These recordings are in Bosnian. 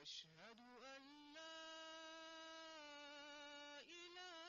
أشهد أن لا إله.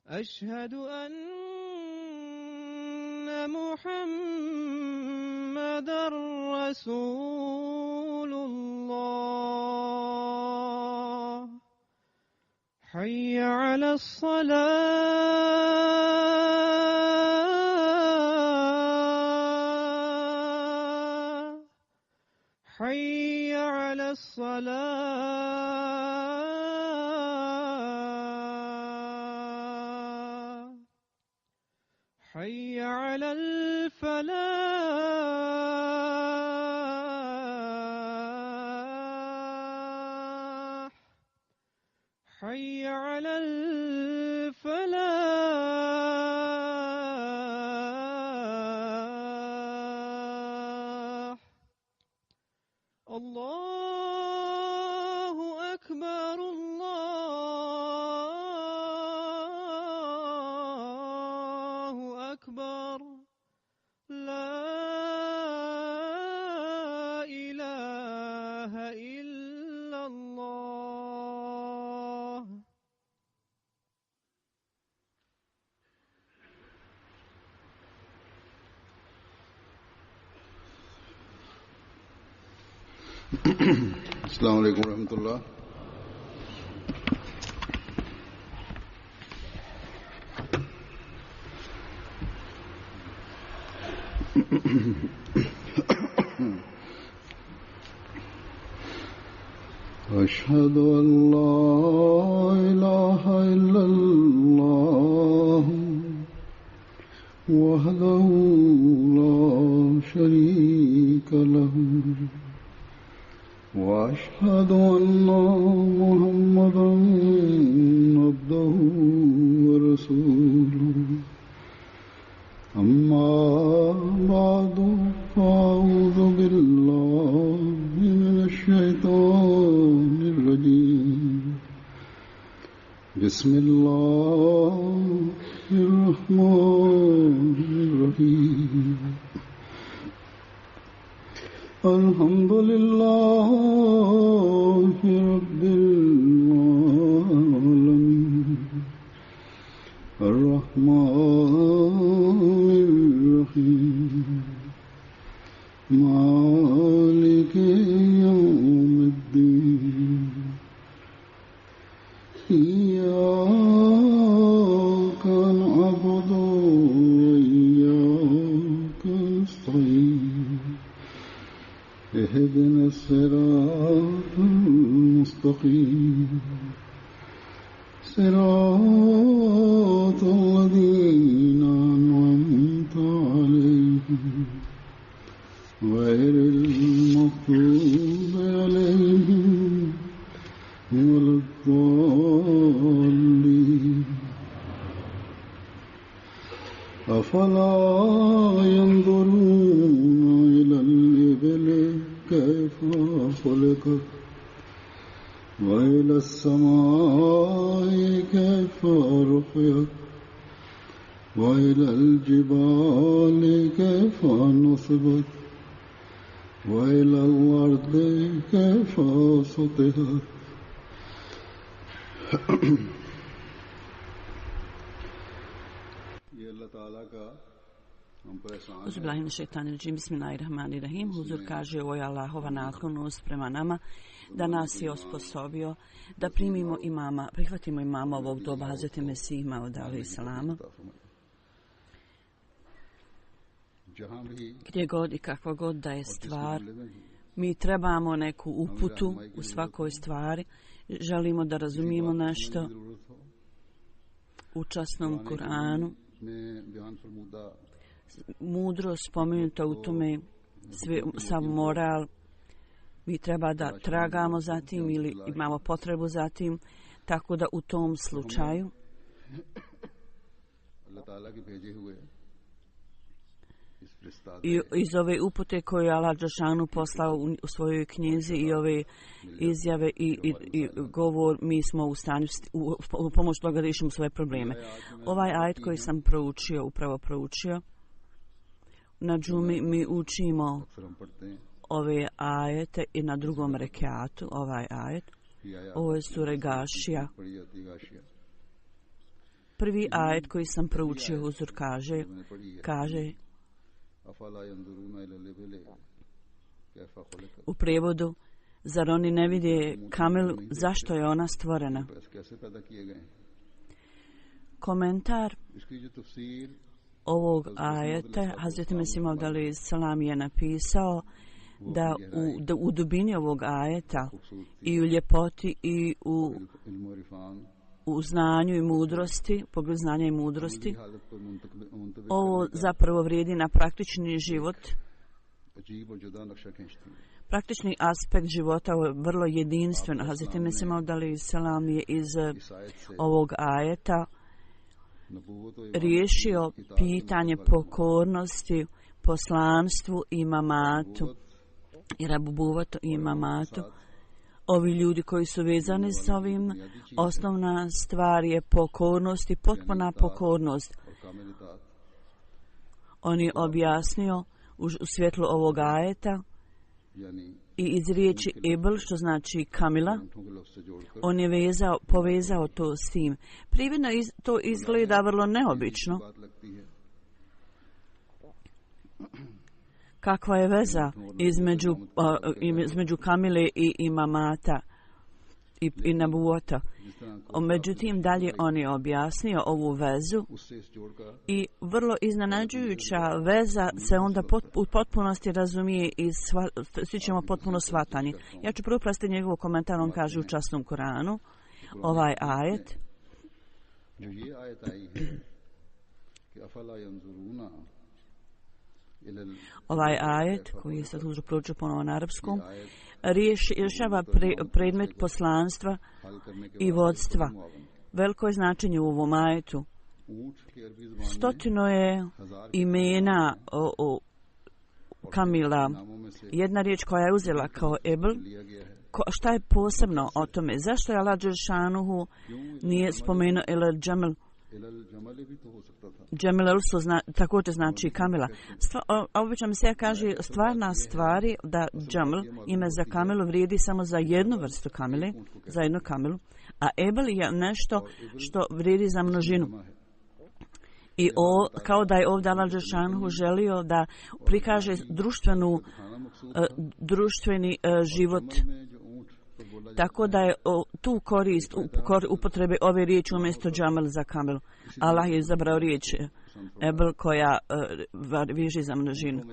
أشهد أن محمدًا رسول الله. حي على الصلاة. حي على الصلاة. حي على الفلاح. حي على الفلاح. الله أكبر. الله أكبر. لا إله إلا الله. السلام عليكم ورحمة الله. أشهد أن لا إله إلا الله وحده لا شريك له وأشهد أن محمدًا عبده ورسوله. أما بعد فأعوذ بالله من الشيطان الرجيم. بسم الله الرحمن الرحيم. الحمد لله رب العالمين. الرحمن الرحيم. مالك يوم الدين. إياك نعبد وإياك نستعين. اهدنا الصراط المستقيم. صراط الذين أنعمت عليهم غير المغضوب عليهم ولا الضالين. أفلا ينظرون إلى الإبل كيف خلقت وإلى السماء كيف رفعت وإلى الجبال كيف نصبت وإلى الأرض كيف سطحت. Bismillahirrahmanirrahim. Bismillahirrahmanirrahim. Huzur kaže, ovo je Allahova naklonost prema nama da nas je osposobio da primimo imama, prihvatimo imama ovog doba, Hazreti Mesih Maud alejhi salama. Gdje god i kakva god da je stvar, mi trebamo neku uputu u svakoj stvari. Želimo da razumijemo nešto u časnom Kur'anu. Mudro spomenuto u tome, sav moral. Mi treba da tragamo za tim ili imamo potrebu za tim, tako da u tom slučaju i iz ove upute koje je Allah dželešanu poslao u svojoj knjizi i ove izjave i govor, mi smo u stanju u pomoć toga da riješimo svoje probleme. Ovaj ajet koji sam upravo proučio, na džumi mi učimo ove ajete i na drugom rekatu, ovaj ajet. Ovo je sura Gašija. Prvi ajet koji sam proučio, huzur kaže u prijevodu, zar oni ne vide kamelu, zašto je ona stvorena? Komentar ovog ajeta Hazreti Mesih Maud alejhi salam je napisao da u dubini ovog ajeta i u ljepoti i u znanju i mudrosti, pogled znanja i mudrosti, ovo zapravo vrijedi na praktični život. Praktični aspekt života je vrlo jedinstven. Hazreti Mesih Maud alejhi salam je iz ovog ajeta riješio pitanje pokornosti poslanstvu i imamatu i rabubuvatu i imamatu. Ovi ljudi koji su vezani s ovim, osnovna stvar je pokornost i potpuna pokornost. On je objasnio u svjetlu ovog ajeta i iz riječi Ibl, što znači kamila, on je povezao to s tim. Prividno to izgleda vrlo neobično. Kakva je veza između kamile i imamata i nabuota? Međutim, dalje on je objasnio ovu vezu i vrlo iznenađujuća veza se onda u potpunosti razumije i svi ćemo potpuno shvatanje. Ja ću prvo prasti njegov komentar, on kaže u časnom Kuranu, ovaj ajet. Ovaj ajet, koji je sad uzro proučio ponovo na arapskom, rješava predmet poslanstva i vodstva. Veliko je značenje u ovom ajetu. 100 je imena kamila. Jedna riječ koja je uzela kao ebl. Šta je posebno o tome? Zašto je Allah dželešanu nije spomenuo el džamel? Džemel također znači kamila. Obično mi se kaže stvarna stvar je da džamel, ime za kamilu, vrijedi samo za jednu vrstu kamile, za jednu kamilu, a ebel je nešto što vrijedi za množinu. I kao da je ovdje Allah dželešanu želio da prikaže društveni život. Tako da je tu korist upotrebe ove riječi umjesto džamel za kamelu. Allah je izabrao riječ ebel koja viži za množinu.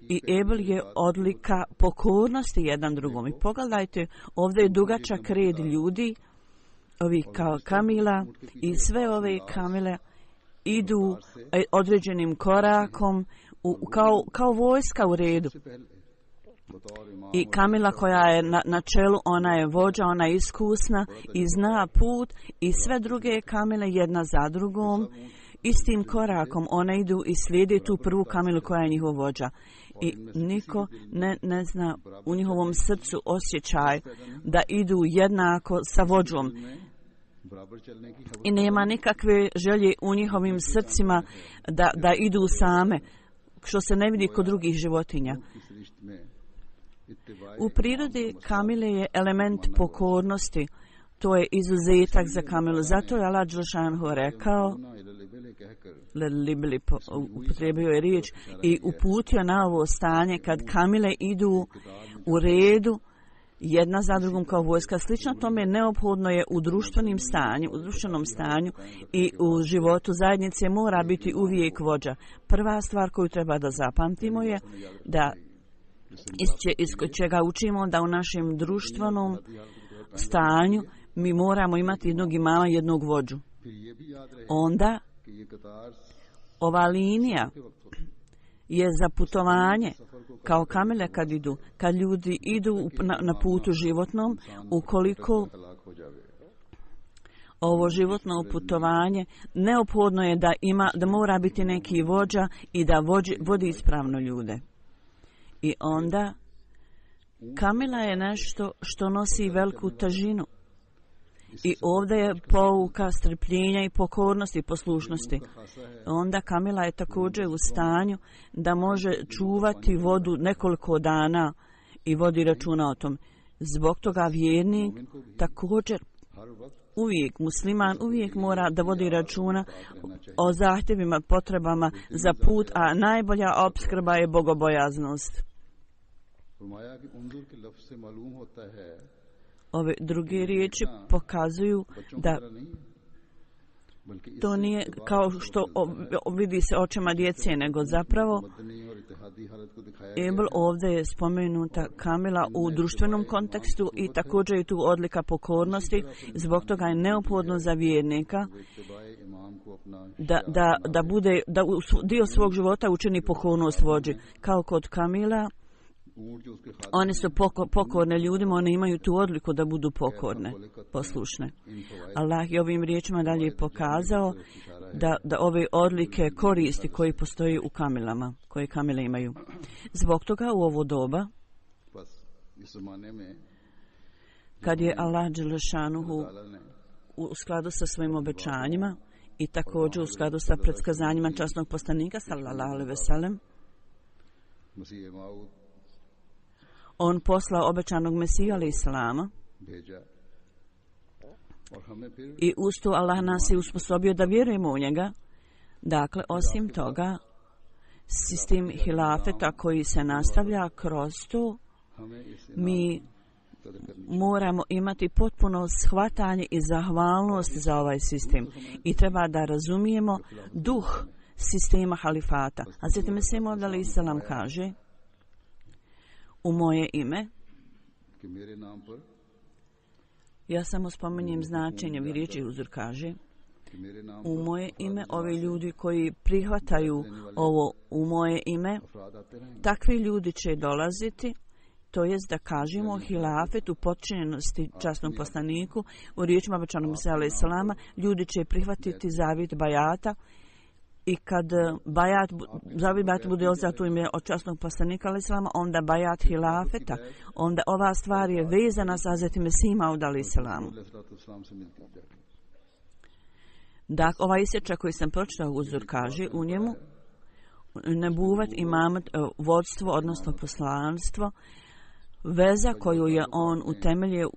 I ebel je odlika pokornosti jedan drugom. I pogledajte, ovdje je dugačak red ljudi, ovih kamila, i sve ove kamile idu određenim korakom kao vojska u redu. I kamila koja je na čelu, ona je vođa, ona je iskusna i zna put, i sve druge kamile jedna za drugom istim korakom one idu i slijede tu prvu kamilu koja je njihov vođa. I niko ne zna u njihovom srcu osjećaj da idu jednako sa vođom. I nema nikakve želje u njihovim srcima da idu same, što se ne vidi kod drugih životinja. U prirodi kamile je element pokornosti. To je izuzetak za kamilu. Zato je Allah dželešanu rekao, upotrijebio je riječ i uputio na ovo stanje kad kamile idu u redu jedna za drugom kao vojska. Slično tome neophodno je u društvenom stanju i u životu zajednice mora biti uvijek vođa. Prva stvar koju treba da zapamtimo je da iz čega učimo da u našem društvenom stanju mi moramo imati jednog imama, jednog vođu. Onda ova linija je za putovanje kao kamele kad ljudi idu na putu životnom, ukoliko ovo životno putovanje neophodno je da mora biti neki vođa i da vodi ispravno ljude. I onda kamela je nešto što nosi veliku težinu. I ovdje je pouka strpljenja i pokornosti i poslušnosti. Onda kamela je također u stanju da može čuvati vodu nekoliko dana i vodi računa o tom. Zbog toga vjernik također musliman uvijek mora da vodi računa o zahtjevima, potrebama za put, a najbolja opskrba je bogobojaznost. Ove druge riječi pokazuju da to nije kao što vidi se očima djece, nego zapravo ovdje je spomenuta kamela u društvenom kontekstu i također je tu odlika pokornosti. Zbog toga je neophodno za vjernika da dio svog života učini pokornost vođi. Kao kod kamela, one su pokorne ljudima, one imaju tu odliku da budu pokorne, poslušne. Allah je ovim riječima dalje pokazao da ove odlike koristi koji postoji u kamelama, koje kamele imaju. Zbog toga u ovo doba, kad je Allah dželešanuhu u skladu sa svojim obećanjima i također u skladu sa predskazanjima časnog poslanika sallallahu alejhi ve sellem, on poslao obećanog Mesiju alejhi selama i uz to Allah nas je usposobio da vjerujemo u njega. Dakle, osim toga, sistem hilafeta koji se nastavlja kroz to, mi moramo imati potpuno shvatanje i zahvalnost za ovaj sistem i treba da razumijemo duh sistema halifata. Hazreti Mesih Maud alejhi selam kaže: u moje ime, ja samo spominjem značenje vi riječi, uzor kaže, u moje ime, ovi ljudi koji prihvataju ovo u moje ime, takvi ljudi će dolaziti, to jest da kažemo hilafet u potčinjenosti časnom poslaniku, u riječima obećanog Mesija alejhi selama, ljudi će prihvatiti zavjet bajata. I kad zavjet bajat bude uzet u ime od časnog poslanika alejhi selama, onda bajat hilafeta, onda ova stvar je vezana sa Hazreti Mesihom Maud alejhi selamu. Dakle, ovaj isječak koji sam pročitao, uzor kaže u njemu nebuvat, imamet, vodstvo, odnosno poslanstvo, veza koju je on utemeljio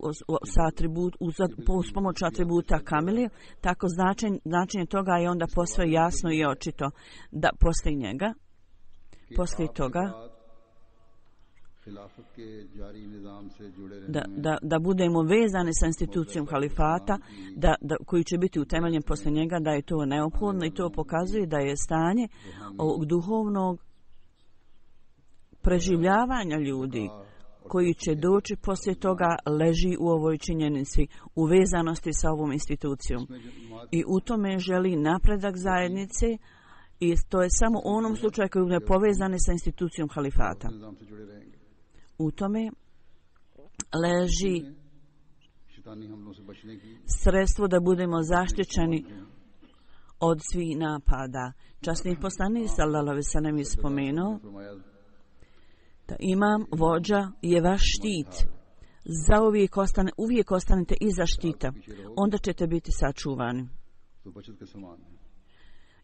uz pomoć atributa kamilije, tako značenje toga je onda posve jasno i očito da poslije njega, poslije toga, da budemo vezani sa institucijom halifata, koji će biti utemeljen poslije njega, da je to neophodno i to pokazuje da je stanje ovog duhovnog preživljavanja ljudi koji će doći poslije toga leži u ovoj činjenici, u vezanosti sa ovom institucijom. I u tome želi napredak zajednice i to je samo u onom slučaju koji je povezani sa institucijom halifata. U tome leži sredstvo da budemo zaštićeni od svih napada. Časni poslanik sallallahu alejhi ve sellem je spomenuo da imam, vođa je vaš štit. Uvijek ostanete iza štita. Onda ćete biti sačuvani.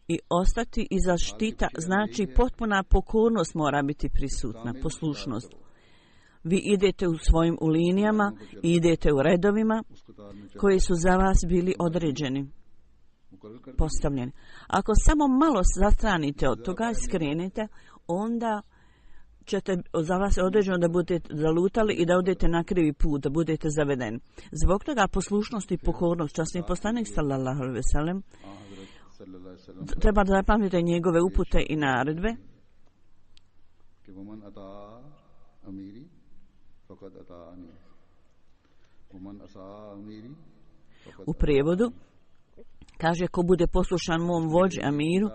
I ostati iza štita znači potpuna pokornost mora biti prisutna, poslušnost. Vi idete u svojim linijama i idete u redovima koji su za vas bili određeni, postavljeni. Ako samo malo zastranite od toga i skrenete, onda ćete za vas određeno da budete zalutali i da odete na krivi put, da budete zavedeni. Zbog toga poslušnost i pokornost, časni poslanik sallallahu alejhi ve sellem, treba da zapamtite njegove upute i naredbe. U prijevodu kaže, ko bude poslušan mom vođi amiru,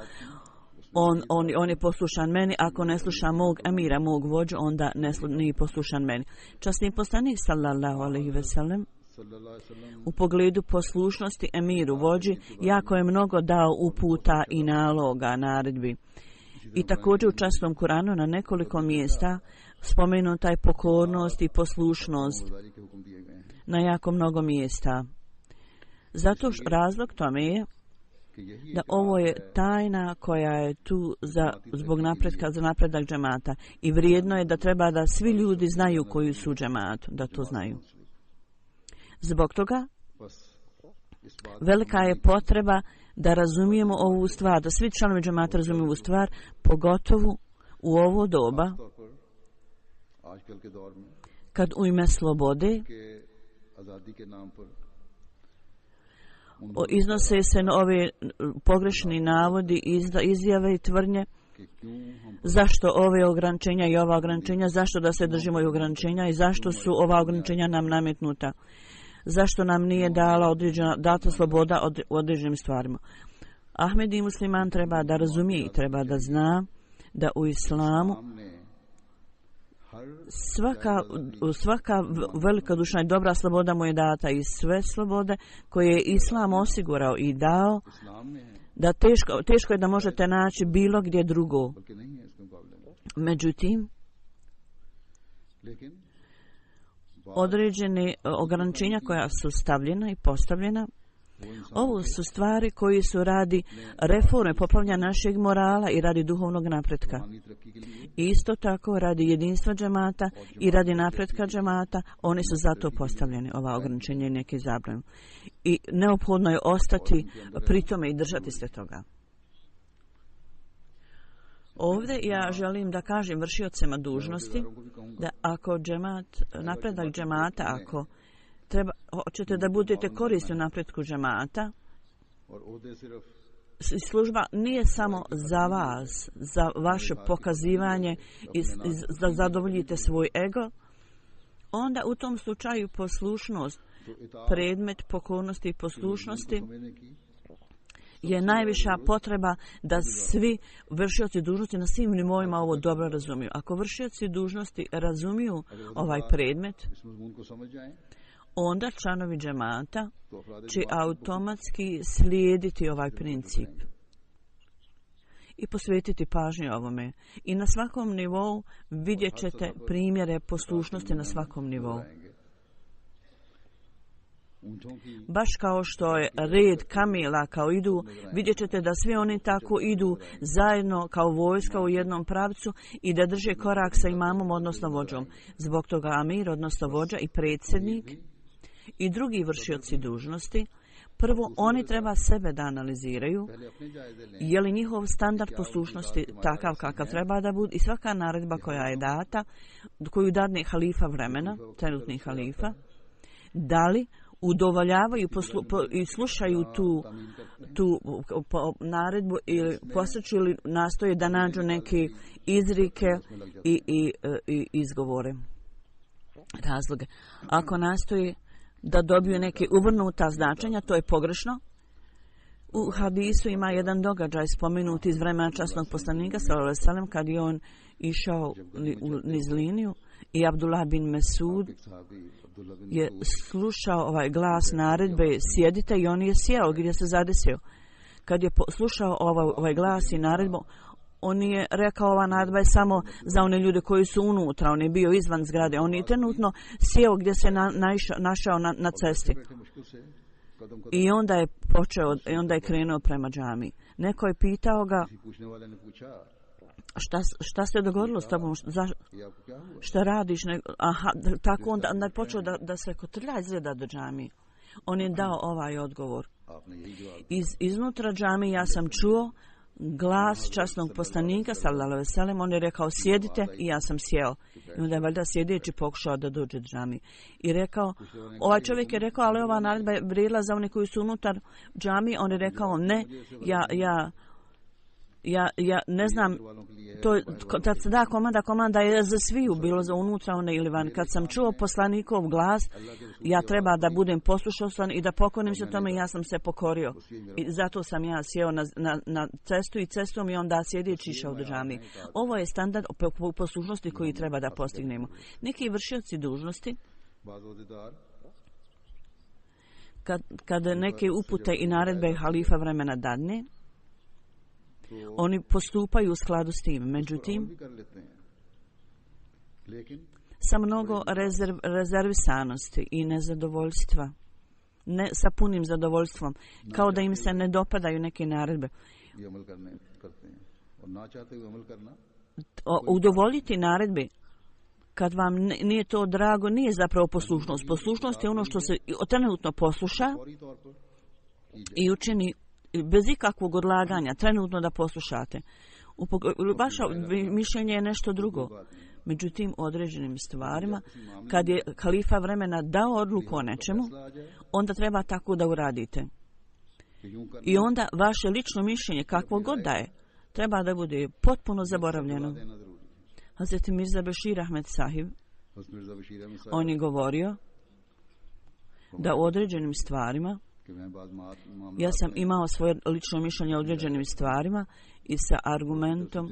on je poslušan meni, ako ne sluša mog amira, mog vođu, onda nije poslušan meni. Časni poslanik sallallahu alejhi ve sellem u pogledu poslušnosti emiru vođi jako je mnogo dao uputa i naloga, naredbi. I također u časnom Kuranu na nekoliko mjesta spomenuta je pokornost i poslušnost na jako mnogo mjesta. Zato razlog tome je da ovo je tajna koja je tu zbog za napredak džemata. I vrijedno je da treba da svi ljudi znaju koji su u džematu, da to znaju. Zbog toga velika je potreba da razumijemo ovu stvar, da svi članovi džemata razumiju ovu stvar, pogotovo u ovo doba, kad u ime slobode iznose se ove pogrešni navodi, izjave i tvrdnje. Zašto ove ograničenja i ova ograničenja, zašto da se držimo i ograničenja i zašto su ova ograničenja nam nametnuta? Zašto nam nije data sloboda u određenim stvarima? Ahmedi musliman treba da razumije i treba da zna da u islamu svaka velika duša i dobra sloboda mu je data i sve slobode koje je islam osigurao i dao, da teško je da možete naći bilo gdje drugo. Međutim, određene ograničenja koja su stavljena i postavljena, ovo su stvari koji su radi reforme, popravljanja našeg morala i radi duhovnog napretka. Isto tako radi jedinstva džemata i radi napretka džemata, oni su zato postavljeni, ova ograničenja i neke zabrane. I neophodno je ostati pri tome i držati se toga. Ovdje ja želim da kažem vršiocima dužnosti da ako napredak džemata, ako hoćete da budete korisni u napretku džemata, služba nije samo za vas, za vaše pokazivanje i da zadovoljite svoj ego, onda u tom slučaju poslušnost, predmet pokornosti i poslušnosti je najviša potreba da svi vršioci dužnosti na svim nivoima ovo dobro razumiju. Ako vršioci dužnosti razumiju ovaj predmet, onda članovi džemata će automatski slijediti ovaj princip i posvetiti pažnju ovome. I na svakom nivou vidjet ćete primjere poslušnosti na svakom nivou. Baš kao što je red kamila kao idu, vidjet ćete da svi oni tako idu zajedno kao vojska u jednom pravcu i da drže korak sa imamom, odnosno vođom. Zbog toga amir, odnosno vođa i predsjednik i drugi vršioci dužnosti, prvo oni treba sebe da analiziraju, je li njihov standard poslušnosti takav kakav treba da bude i svaka naredba koja je data, koju dadne halifa vremena, trenutni halifa, da li udovoljavaju i slušaju tu naredbu ili posjeću ili nastoje da nađu neke izrike i izgovore, razloge. Ako nastoje da dobiju neke uvrnuta značenja, to je pogrešno. U hadisu ima jedan događaj spomenut iz vremena časnog poslanika sallallahu alejhi ve sellem kad je on išao niz liniju i Abdullah bin Mesud je slušao ovaj glas naredbe sjedite i on je sjeo gdje se zadesio. Kad je slušao ovaj glas i naredbu, on je rekao ova naredba je samo za one ljude koji su unutra, on je bio izvan zgrade, on je trenutno sjeo gdje se našao na cesti. I onda je krenuo prema džami. Neko je pitao ga šta se dogodilo s tobom, šta radiš, tako onda je počeo da se kotrlja izgleda do džami. On je dao ovaj odgovor. Iznutra džami ja sam čuo glas časnog poslanika, sallallahu alejhi ve sellem, on je rekao sjedite i ja sam sjeo. I onda je valjda sjedeći pokušao da dođe do džamije. I rekao, ovaj čovjek je rekao, ali ova naredba je vrijedila za one koji su unutar džamije. On je rekao, ne, ja ne znam, da se da komanda je za sviju, bilo za unutra one ili van. Kad sam čuo poslanikov glas, ja treba da budem poslušan i da pokorim se tome, ja sam se pokorio. I zato sam ja sjeo na cestu i cestom i onda sjedeći išao do džamije. Ovo je standard poslušnosti koji treba da postignemo. Neki vršioci dužnosti, kad neke upute i naredbe halifa vremena dadne, oni postupaju u skladu s tim. Međutim, sa mnogo rezervisanosti i nezadovoljstva, ne sa punim zadovoljstvom, kao da im se ne dopadaju neke naredbe. Udovoljiti naredbe kad vam nije to drago, nije zapravo poslušnost. Poslušnost je ono što se trenutno posluša i učini bez ikakvog odlaganja, trenutno da poslušate. Vaše mišljenje je nešto drugo. Međutim, određenim stvarima, kad je halifa vremena dao odluku o nečemu, onda treba tako da uradite. I onda vaše lično mišljenje, kakvo god da je, treba da bude potpuno zaboravljeno. Hazreti Mirza Bešir Ahmed Sahib, on je govorio da u određenim stvarima, ja sam imao svoje lično mišljenje o određenim stvarima i sa argumentom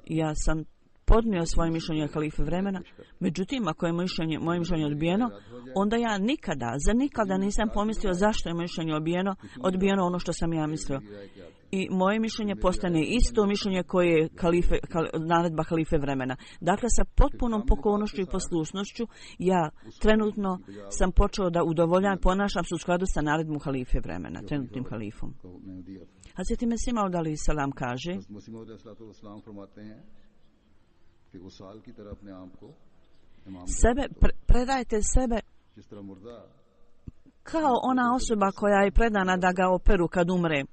ja sam podnio svoje mišljenje halife vremena. Međutim, ako je moje mišljenje odbijeno, onda ja nikada nisam pomislio zašto je moje mišljenje odbijeno ono što sam ja mislio. I moje mišljenje postane isto mišljenje koje je naredba halife vremena. Dakle, sa potpunom pokornošću i poslušnošću, ja trenutno sam počeo da udovoljam, ponašam se u skladu sa naredbom halife vremena, trenutnim halifom. Hazreti Mesih Maud alejhi selam kaže, predajte sebe kao ona osoba koja je predana da ga operu kad umre,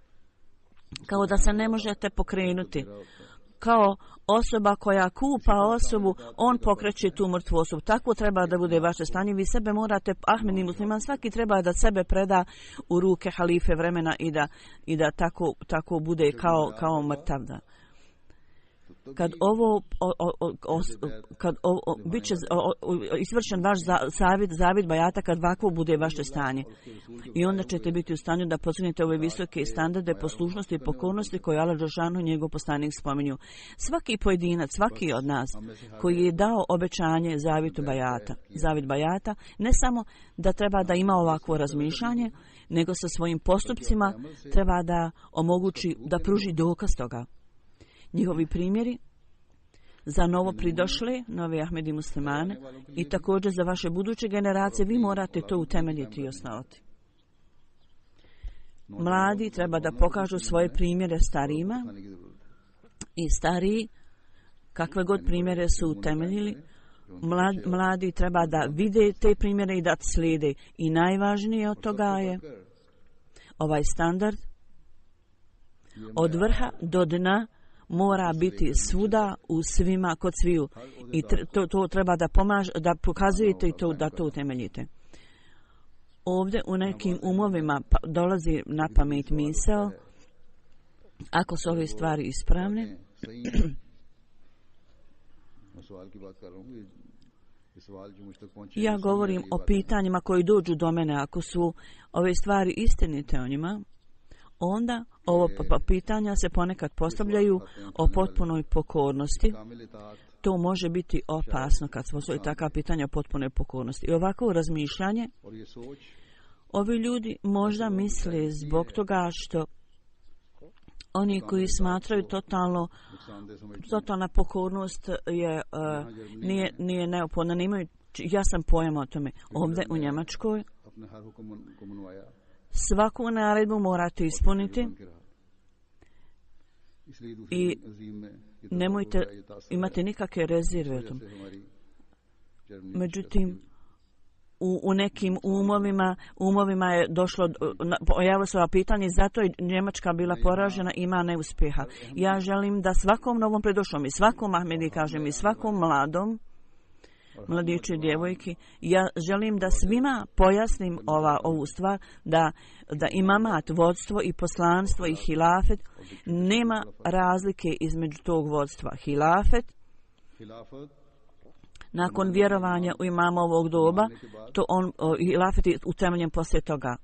kao da se ne možete pokrenuti, kao osoba koja kupa osobu, on pokreće tu mrtvu osobu. Tako treba da bude vaše stanje. Vi sebe morate, Ahmedi musliman, svaki treba da sebe preda u ruke halife vremena i da tako bude kao mrtav. Kad bit će izvršen vaš zavid bajata, kad ovako bude vaše stanje. I onda ćete biti u stanju da postignete ove visoke standarde poslušnosti i pokornosti koje Allah dželešanu i njegov poslanik spominju. Svaki pojedinac, svaki od nas koji je dao obećanje zavid bajata, ne samo da treba da ima ovakvo razmišljanje, nego sa svojim postupcima treba da omogući, da pruži dokaz toga. Njihovi primjeri za novo pridošle, nove Ahmedi muslimane i također za vaše buduće generacije, vi morate to utemeljiti i osnovati. Mladi treba da pokažu svoje primjere starijima i stariji, kakve god primjere su utemeljili, mladi treba da vide te primjere i da slijede. I najvažnije od toga je ovaj standard od vrha do dna mora biti svuda, u svima, kod sviju. I to treba da pokazujete i da to utemeljite. Ovdje u nekim umovima dolazi na pamet misao, ako su ove stvari ispravne, ja govorim o pitanjima koji dođu do mene, ako su ove stvari istinite o njima, onda ovo pitanja se ponekad postavljaju o potpunoj pokornosti. To može biti opasno kad se postoji takva pitanja o potpunoj pokornosti. I ovako razmišljanje, ovi ljudi možda misle zbog toga što oni koji smatraju totalna pokornost nije neophodna, nemaju jasan pojam o tome. Ovdje u Njemačkoj svaku naredbu morate ispuniti i nemojte imati nikakve rezerve o tom. Međutim, u nekim umovima je došlo, pojavilo se ova pitanje, zato je Njemačka bila poražena, ima neuspjeha. Ja želim da svakom novom predošlom i svakom Ahmedi, kažem, i svakom mladiću i djevojki, ja želim da svima pojasnim ovu stvar, da imamat, vodstvo i poslanstvo i hilafet, nema razlike između tog vodstva. Hilafet, nakon vjerovanja u imama ovog doba, hilafet je utemeljen poslije toga.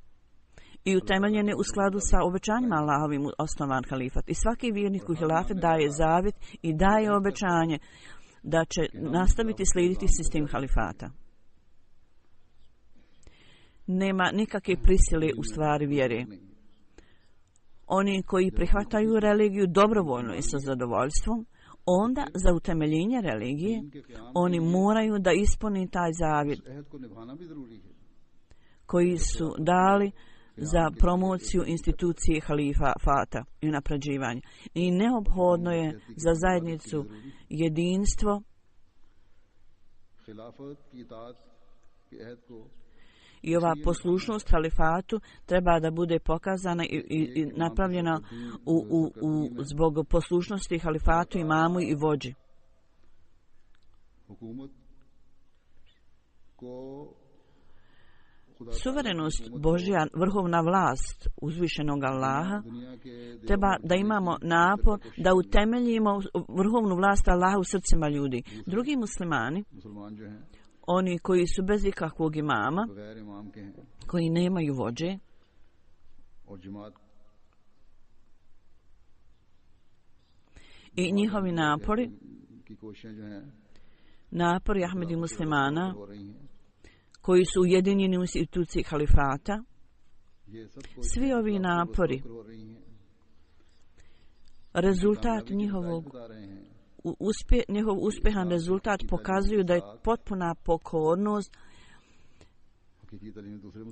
I utemeljen je u skladu sa obećanjima Allahovim osnovan halifat. I svaki vjernik u hilafet daje zavjet i daje obećanje da će nastaviti slijediti sistem halifata. Nema nikakve prisile u stvari vjere. Oni koji prihvataju religiju dobrovoljno i sa zadovoljstvom, onda za utemeljenje religije oni moraju da ispuni taj zavjet koji su dali za promociju institucije halifata i unapređivanje. I neophodno je za zajednicu jedinstvo i ova poslušnost halifatu treba da bude pokazana i napravljena zbog poslušnosti halifatu, imamu i vođi. Suverenost Božja, vrhovna vlast uzvišenog Allaha, treba da imamo napor da utemeljimo vrhovnu vlast Allaha u srcima ljudi. Drugi muslimani, oni koji su bez ikakvog imama, koji nemaju vođe, i njihovi napori Ahmedi muslimana, koji su ujedinjeni u instituciji halifata, svi ovi napori, rezultat njihov uspjehan rezultat pokazuju da je potpuna pokornost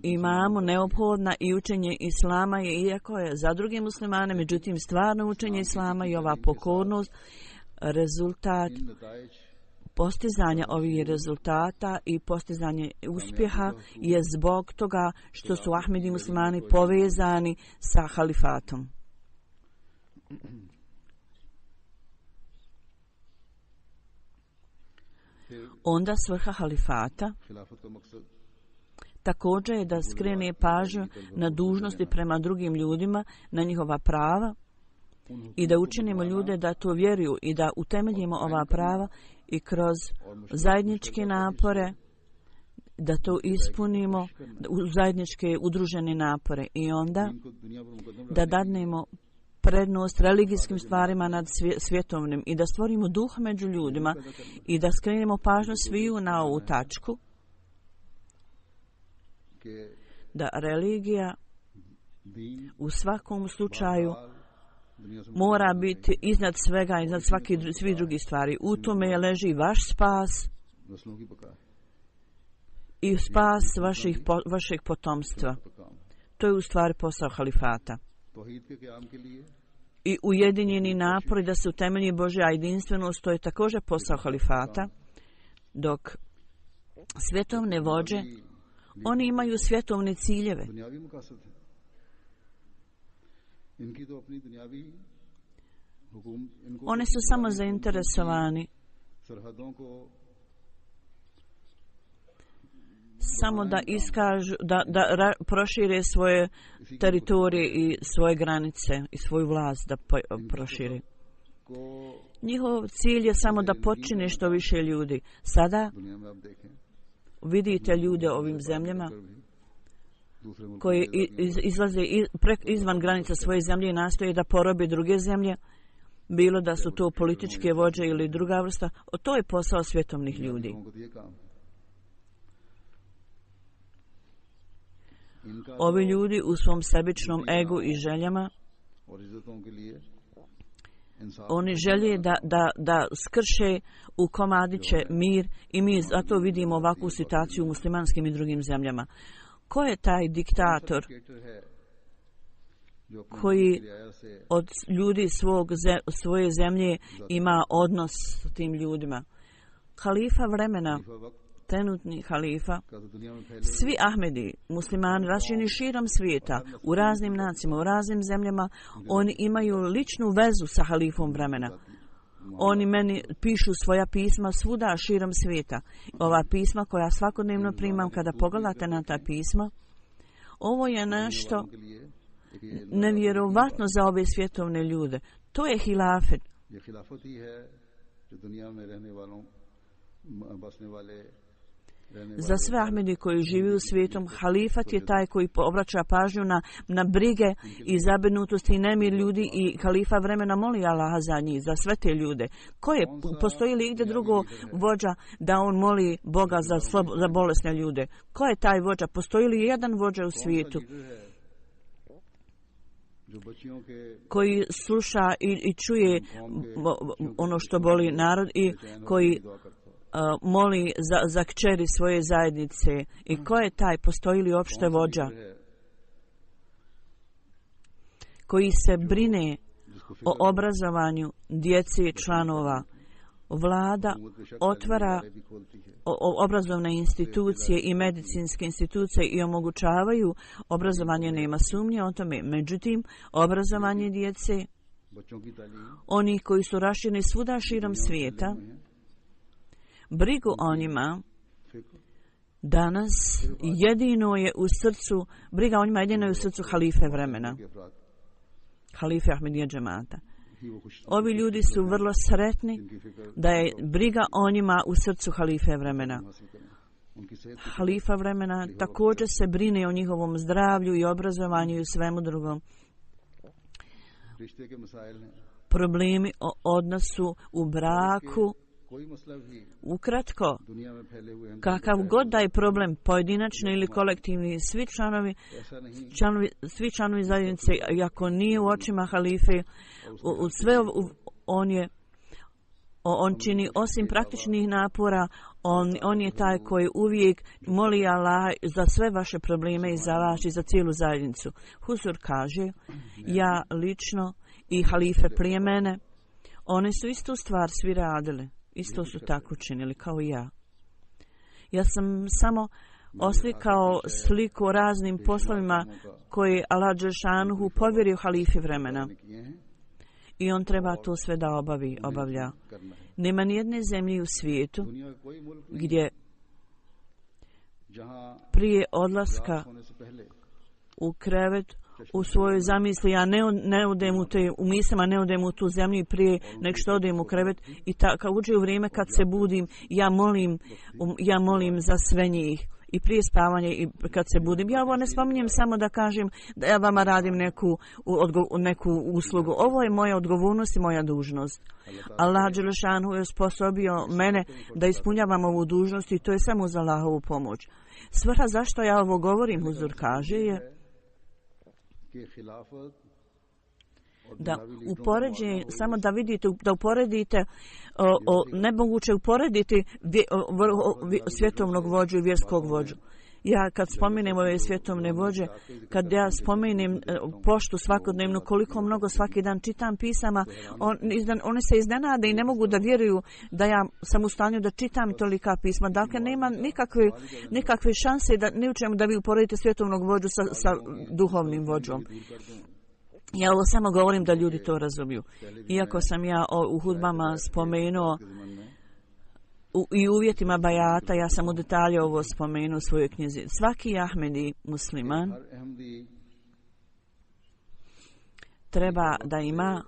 imamu neophodna i učenje islama je, iako je za druge muslimane, međutim stvarno učenje islama i ova pokornost rezultat postizanja ovih rezultata i postizanje uspjeha je zbog toga što su Ahmedi muslimani povezani sa halifatom. Onda svrha halifata također je da skrene pažnju na dužnosti prema drugim ljudima, na njihova prava i da učinimo ljude da to vjeruju i da utemeljimo ova prava i kroz zajedničke napore da to ispunimo u zajedničke udružene napore i onda da dadnemo prednost religijskim stvarima nad svjetovnim i da stvorimo duh među ljudima i da skrenemo pažnju sviju na ovu tačku da religija u svakom slučaju mora biti iznad svega, iznad svih drugih stvari. U tome leži vaš spas i spas vašeg potomstva. To je u stvari posao halifata. I ujedinjeni napori da se utemelji Božja jedinstvenost, to je također posao halifata, dok svjetovne vođe, oni imaju svjetovne ciljeve. Oni su samo zainteresovani samo da iskažu, da prošire svoje teritorije i svoje granice i svoju vlast da prošire. Njihov cilj je samo da počine što više ljudi. Sada vidite ljude ovim zemljama koji izlaze izvan granica svoje zemlje i nastoje da porobe druge zemlje, bilo da su to političke vođe ili druga vrsta. To je posao svjetovnih ljudi. Ovi ljudi u svom sebičnom egu i željama, oni žele da skrše u komadiće mir i mi zato vidimo ovakvu situaciju u muslimanskim i drugim zemljama. Ko je taj diktator koji od ljudi svoje zemlje ima odnos s tim ljudima? Halifa vremena trenutni halifa, svi Ahmedi, muslimani rašireni širom svijeta, u raznim nacijama, u raznim zemljama, oni imaju ličnu vezu sa halifom vremena. Oni meni pišu svoja pisma svuda širom svijeta. Ova pisma koja svakodnevno primam, kada pogledate na ta pisma, ovo je nešto nevjerovatno za ove svjetovne ljude. To je hilafet. Za sve Ahmedi koji živi u svijetom, halifat je taj koji obraća pažnju na brige i zabrinutosti i nemir ljudi, i halifa vremena moli Allaha za njih, za sve te ljude. Postoji li igdje drugo vođa da on moli Boga za bolesne ljude? Ko je taj vođa? Postoji li jedan vođa u svijetu koji sluša i čuje ono što boli narod i koji moli za kćeri svoje zajednice? I ko je taj? Postoji li uopšte vođa koji se brine o obrazovanju djece i članova? Vlada otvara obrazovne institucije i medicinske institucije i omogućavaju obrazovanje, nema sumnje o tome. Međutim, obrazovanje djece, oni koji su rašireni svuda širom svijeta, brigu o njima danas jedino je u srcu, briga o njima jedino je u srcu halife vremena, halife Ahmedija džemata. Ovi ljudi su vrlo sretni da je briga o njima u srcu halife vremena. Halifa vremena također se brine o njihovom zdravlju i obrazovanju i svemu drugom. Problemi o odnosu u braku, ukratko, kakav god da je problem, pojedinačni ili kolektivni, svi članovi zajednice, ako nije u očima halife, on čini osim praktičnih napora, on je taj koji uvijek moli Allah za sve vaše probleme i za vas i za cijelu zajednicu. Huzur kaže, ja lično i halife prije mene, oni su istu stvar svi radili. Isto su tako činili kao i ja. Ja sam samo oslikao sliku o raznim poslovima koje Allah dželšanuhu povjerio halifi vremena. I on treba to sve da obavlja. Nema nijedne zemlje u svijetu gdje prije odlaska u krevet, u svojoj zamisli, ja ne odem u mislima, ne odem u tu zemlju prije nek što odem u krevet, i kad uđe u vrijeme kad se budim, ja molim za sve njih i prije spavanja i kad se budim. Ja ovo ne spominjem samo da kažem da ja vama radim neku uslugu. Ovo je moja odgovornost i moja dužnost. Allah dželešanu je sposobio mene da ispunjavam ovu dužnost i to je samo za Allahovu pomoć. Svrha zašto ja ovo govorim, huzur kaže, je da samo da vidite, da uporedite, nemoguće uporediti svjetovnog vođu i vjerskog vođu. Ja kad spomenem ove svjetovne vođe, kad ja spomenem poštu svakodnevno, koliko mnogo svaki dan čitam pisama, oni se iznenade i ne mogu da vjeruju da ja sam u stanju da čitam tolika pisma. Dakle, nema nikakve šanse da ne učemo da vi uporedite svjetovnog vođu sa duhovnim vođom. Ja ovo samo govorim da ljudi to razumiju. Iako sam ja u hudbama spomenuo i uvjetima bajata, ja sam u detalje ovo spomenuo u svojoj knjizi. Svaki Ahmedi musliman treba da ima,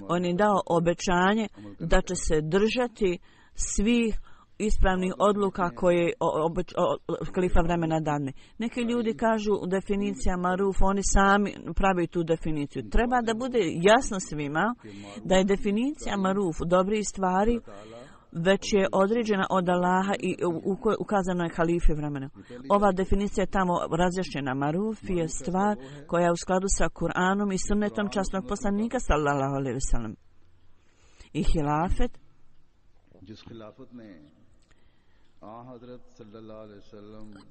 on je dao obećanje da će se držati svih ispravnih odluka koje halifa vremena dane. Neki ljudi kažu definicija maruf, oni sami pravi tu definiciju. Treba da bude jasno svima da je definicija maruf dobrih stvari već je određena od Allaha i ukazano je halifi vremena. Ova definicija je tamo razjašnjena. Maruf je stvar koja je u skladu sa Kur'anom i sunnetom časnog poslanika sallallahu alejhi ve sellem. I hilafet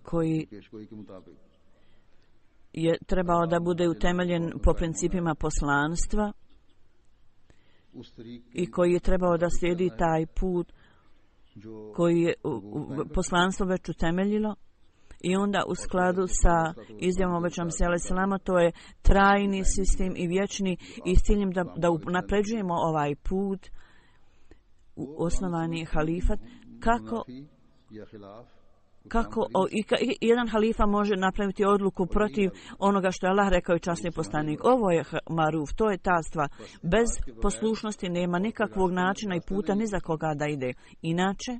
koji je trebao da bude utemeljen po principima poslanstva i koji je trebao da slijedi taj put koji je poslanstvo već utemeljilo. I onda u skladu sa izjavom obećanom se alejselama, to je trajni sistem i vječni, i s ciljem da napređujemo ovaj put u osnovani halifat. Kako jedan halifa može napraviti odluku protiv onoga što je Allah rekao i časni poslanik? Ovo je maruf, to je ta stvar. Bez poslušnosti nema nikakvog načina i puta ni za koga da ide. Inače,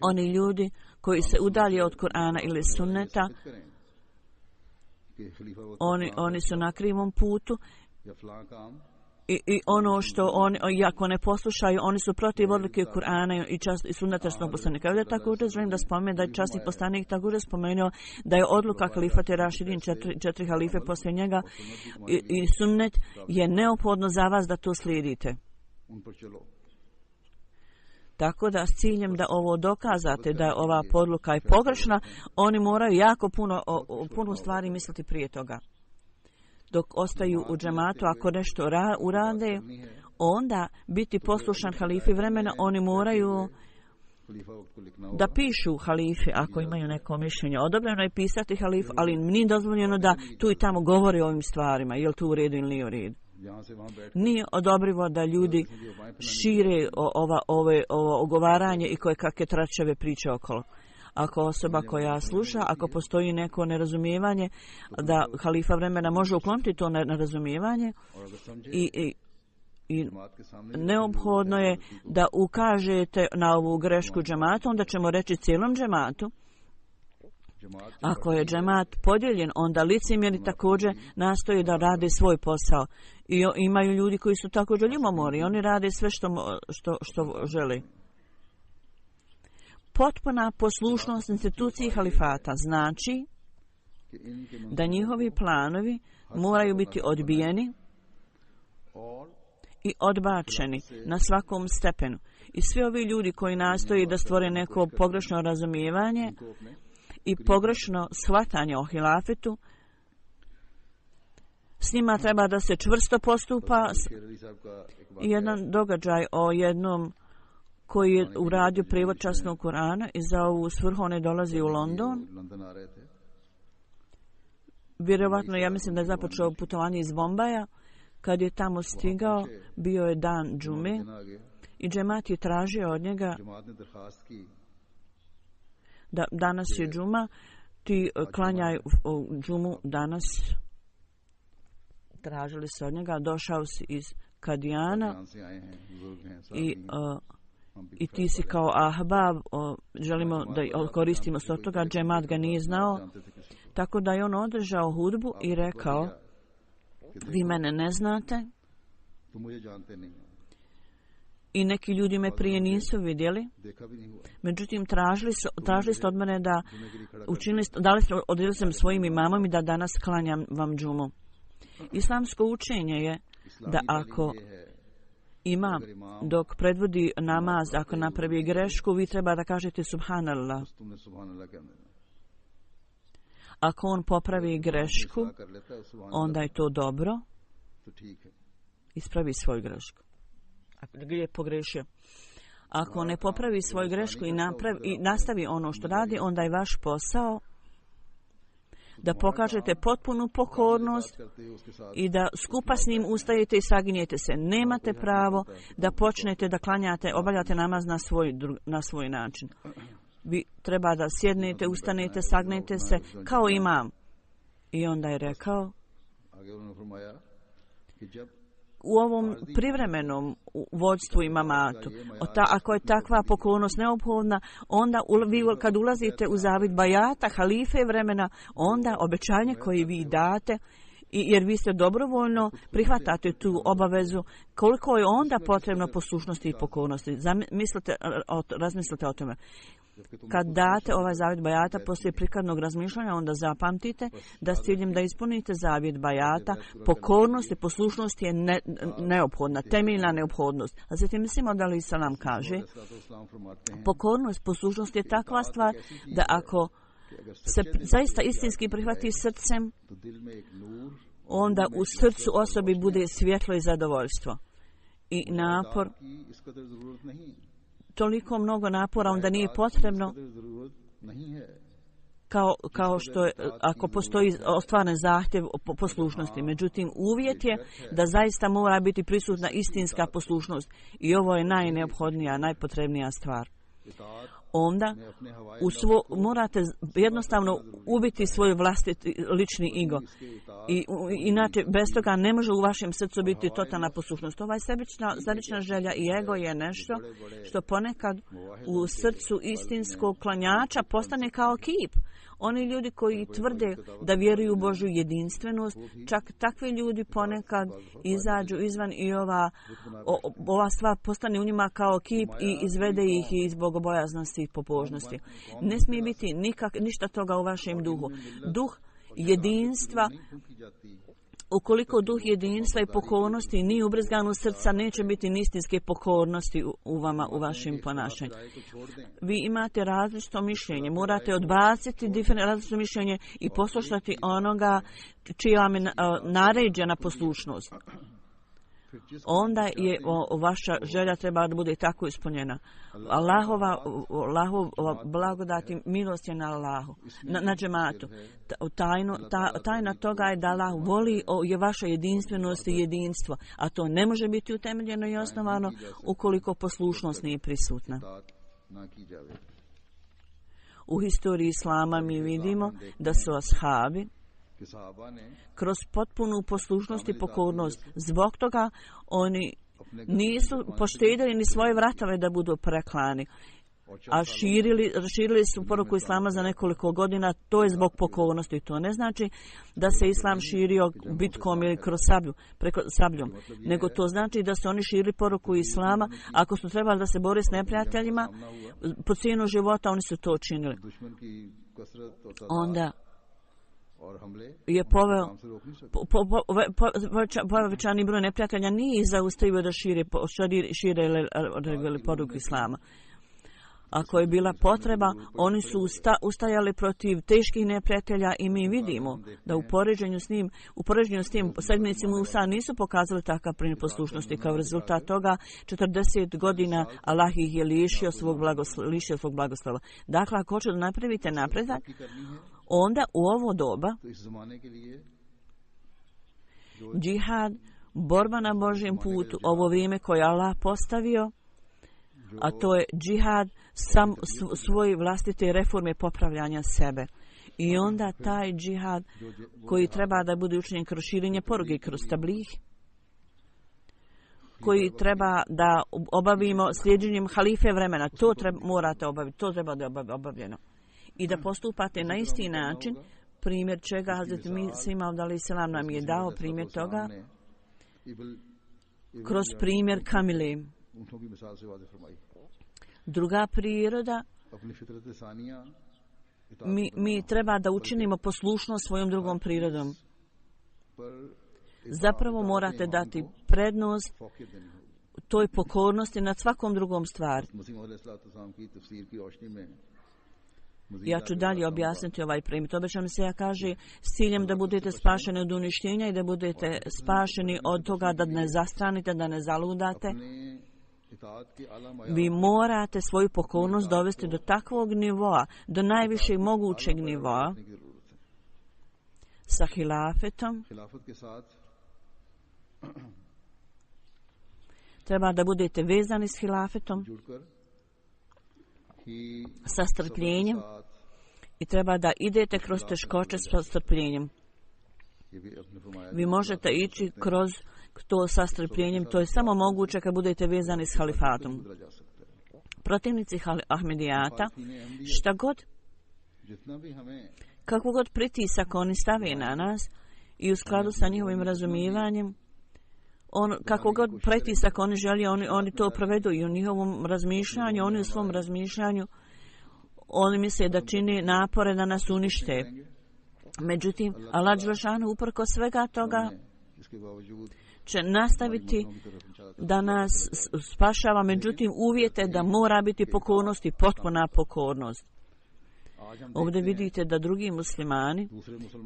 oni ljudi koji se udalje od Kur'ana ili sunneta, oni su na krivom putu i ono što oni, ako ne poslušaju, oni su protiv odluke Kur'ana i sunneta časnog poslanika. Ovdje također želim da spomenem da je časni poslanik također spomenuo da je odluka halifate Rašidin, četiri halife poslije njega, i sunnet je neophodno za vas da to slijedite. Tako da s ciljem da ovo dokazate da je ova podluka je pogrešna, oni moraju jako puno stvari misliti prije toga. Dok ostaju u džematu, ako nešto urade, onda biti poslušan halifi vremena, oni moraju da pišu halifi ako imaju neko mišljenje. Odobreno je pisati halifu, ali nije dozvoljeno da tu i tamo govori o ovim stvarima, je li to u redu ili nije u redu. Nije odobrivo da ljudi šire ovo ogovaranje i koje kakve tračeve priče okolo. Ako osoba koja sluša, ako postoji neko nerazumijevanje, da halifa vremena može ukloniti to nerazumijevanje i neophodno je da ukažete na ovu grešku džematu, onda ćemo reći cijelom džematu. Ako je džemat podijeljen, onda licemjeri također nastoje da rade svoj posao. I imaju ljudi koji su također ljubomorni, oni rade sve što žele. Potpuna poslušnost instituciji halifata znači da njihovi planovi moraju biti odbijeni i odbačeni na svakom stepenu. I svi ovi ljudi koji nastoji da stvore neko pogrešno razumijevanje i pogrešno shvatanje o hilafetu, s njima treba da se čvrsto postupa. Jedan događaj o jednom koji je uradio prijevod časnog Kur'ana i za ovu svrhu on dolazi u London. Vjerovatno, ja mislim da je započeo putovanje iz Bombaja. Kad je tamo stigao, bio je dan džume i džemat je tražio od njega da danas je džuma, ti klanjaj džumu danas. Tražili se od njega, došao si iz Kadijana i ti si kao ahbab, želimo da koristimo se od toga, džemat ga nije znao, tako da je on održao hudbu i rekao, vi mene ne znate i neki ljudi me prije nisu vidjeli, međutim tražili ste od mene da odredili sam svojim imamom i da danas klanjam vam džumu. Islamsko učenje je da ako imam dok predvodi namaz, ako napravi grešku, vi treba da kažete subhanallah. Ako on popravi grešku, onda je to dobro. Ispravi svoju grešku. Ako je pogrešio. Ako ne popravi svoju grešku i nastavi ono što radi, onda je vaš posao da pokažete potpunu pokornost i da skupa s njim ustajete i saginjete se. Nemate pravo da počnete da klanjate, obavljate namaz na svoj način. Vi treba da sjednete, ustanete, sagnete se kao imam. I onda je rekao, u ovom privremenom vođstvu imamatu, ako je takva pokornost neophodna, onda vi kad ulazite u zavid bajata, halife vremena, onda obećanje koje vi date, jer vi ste dobrovoljno prihvatate tu obavezu, koliko je onda potrebno poslušnosti i pokornosti. Razmislite o tome. Kad date ovaj zavjet bajata poslije prikladnog razmišljanja, onda zapamtite da s ciljem da ispunite zavjet bajata, pokornost i poslušnost je neophodna, temeljna neophodnost. A zatim mislimo da li Islam kaže, pokornost, poslušnost je takva stvar da ako se zaista istinski prihvati srcem, onda u srcu osobi bude svjetlo i zadovoljstvo. I napor toliko mnogo napora, onda nije potrebno kao što je, ako postoji ostvaren zahtjev poslušnosti. Međutim, uvjet je da zaista mora biti prisutna istinska poslušnost. I ovo je najneophodnija, najpotrebnija stvar. Onda morate jednostavno ubiti svoj vlastiti lični ego. Inače, bez toga ne može u vašem srcu biti totalna poslušnost. Ovaj sebična želja i ego je nešto što ponekad u srcu istinskog klanjača postane kao kip. Oni ljudi koji tvrde da vjeruju u Božju jedinstvenost, čak takvi ljudi ponekad izađu izvan i ova stvar postane u njima kao kip i izvede ih iz bogobojaznosti i pobožnosti. Ne smije biti ništa toga u vašem duhu. Duh jedinstva, ukoliko duh jedinstva i pokornosti nije ubrizgan u srca, neće biti ni istinske pokornosti u vama, u vašem ponašanju. Vi imate različito mišljenje, morate odbaciti različito mišljenje i poslušati onoga čija vam je naređena poslušnost. Onda je vaša želja treba da bude tako ispunjena. Allahova blagodati, milost je na Allahu, na džematu. Tajna toga je da Allah voli je vaša jedinstvenost i jedinstvo, a to ne može biti utemeljeno i osnovano ukoliko poslušnost nije prisutna. U historiji Islama mi vidimo da su ashabi kroz potpunu poslušnost i pokornost. Zbog toga oni nisu poštedili ni svoje vratove da budu preklani, a širili su poruku Islama za nekoliko godina. To je zbog pokornosti. To ne znači da se Islam širio bitkom ili kroz sabljom, nego to znači da su oni širili poruku Islama. Ako su trebali da se bore s neprijateljima, po cijenu života oni su to činili. Onda je povećani broj neprijatelja nije zaustavio da šire poruku Islama. Ako je bila potreba, oni su ustajali protiv teških neprijatelja i mi vidimo da u poređenju s tim sedmici Musa nisu pokazali takav primjer poslušnosti. Kao rezultat toga 40 godina Allah ih je lišio svog blagoslova. Dakle, ako hoćete da napravite napredak, onda u ovo doba džihad, borba na Božjem putu, ovo vrijeme koje Allah postavio, a to je džihad svoje vlastite reforme popravljanja sebe. I onda taj džihad koji treba da bude učinjen kroz širenje poruke, kroz tablih, koji treba da obavimo sljeđenjem halife vremena, to morate obaviti, to treba da je obavljeno. I da postupate na isti način, primjer čega Hazreti Sima Abdalih Selam nam je dao primjer toga, kroz primjer Kamile. Druga priroda, mi treba da učinimo poslušnost svojom drugom prirodom. Zapravo morate dati prednost toj pokornosti nad svakom drugom stvari. Ja ću dalje objasniti ovaj primjer. Obećam se, ja kaže, s ciljem da budete spašeni od uništenja i da budete spašeni od toga da ne zastranite, da ne zaludate. Vi morate svoju pokornost dovesti do takvog nivoa, do najvišeg mogućeg nivoa, sa hilafetom. Treba da budete vezani s hilafetom, sa strpljenjem, i treba da idete kroz teškoće sa strpljenjem. Vi možete ići kroz to sa strpljenjem, to je samo moguće kad budete vezani s halifatom. Protivnici Ahmedijata, kako god pritisak oni stave na nas i u skladu sa njihovim razumijevanjem, kako god pritisak oni želi, oni to provedu i u njihovom razmišljanju, oni u svom razmišljanju, oni misle da čini napore da nas unište. Međutim, Allah dželešanu uprkos svega toga će nastaviti da nas spašava, međutim uvjete da mora biti pokornost i potpuna pokornost. Ovdje vidite da drugi muslimani,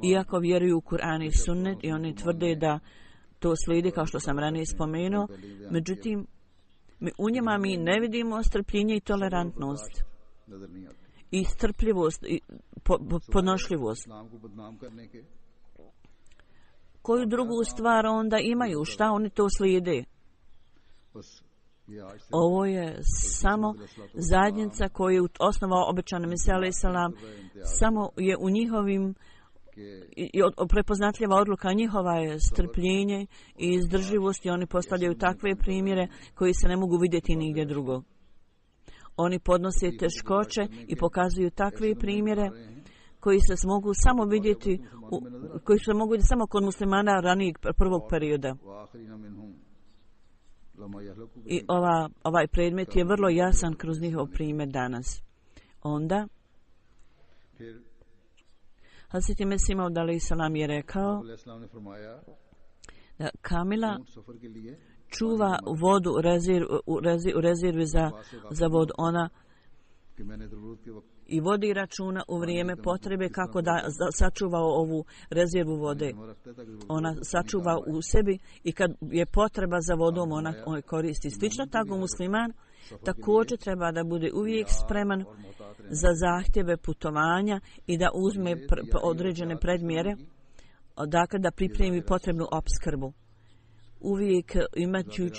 iako vjeruju u Kur'an i sunnet i oni tvrde da to slijedi kao što sam ranije spomenuo, međutim U njima mi ne vidimo strpljenje i tolerantnost i strpljivost i podnošljivost. Koju drugu stvar onda imaju? Šta oni to slijede? Ovo je samo zajednica koju je osnovao obećani Mesija alejhi selam. Samo je u njihovim prepoznatljiva odluka njihova je strpljenje i izdržljivost i oni postavljaju takve primjere koji se ne mogu vidjeti nigdje drugo. Oni podnose teškoće i pokazuju takve primjere koji se mogu samo vidjeti koji se mogu vidjeti samo kod muslimana ranijeg prvog perioda. I ovaj predmet je vrlo jasan kroz njihov primjer danas. Onda Hazreti Mesih Maud alejhi selam je rekao da Kamila čuva vodu u rezervi za vodu. Ona i vodi računa u vrijeme potrebe kako da sačuva ovu rezervu vode. Ona sačuva u sebi i kad je potreba za vodom ona koristi. Slično tako musliman također treba da bude uvijek spreman za zahtjeve putovanja i da uzme određene predmjere, dakle da pripremi potrebnu opskrbu. Uvijek imati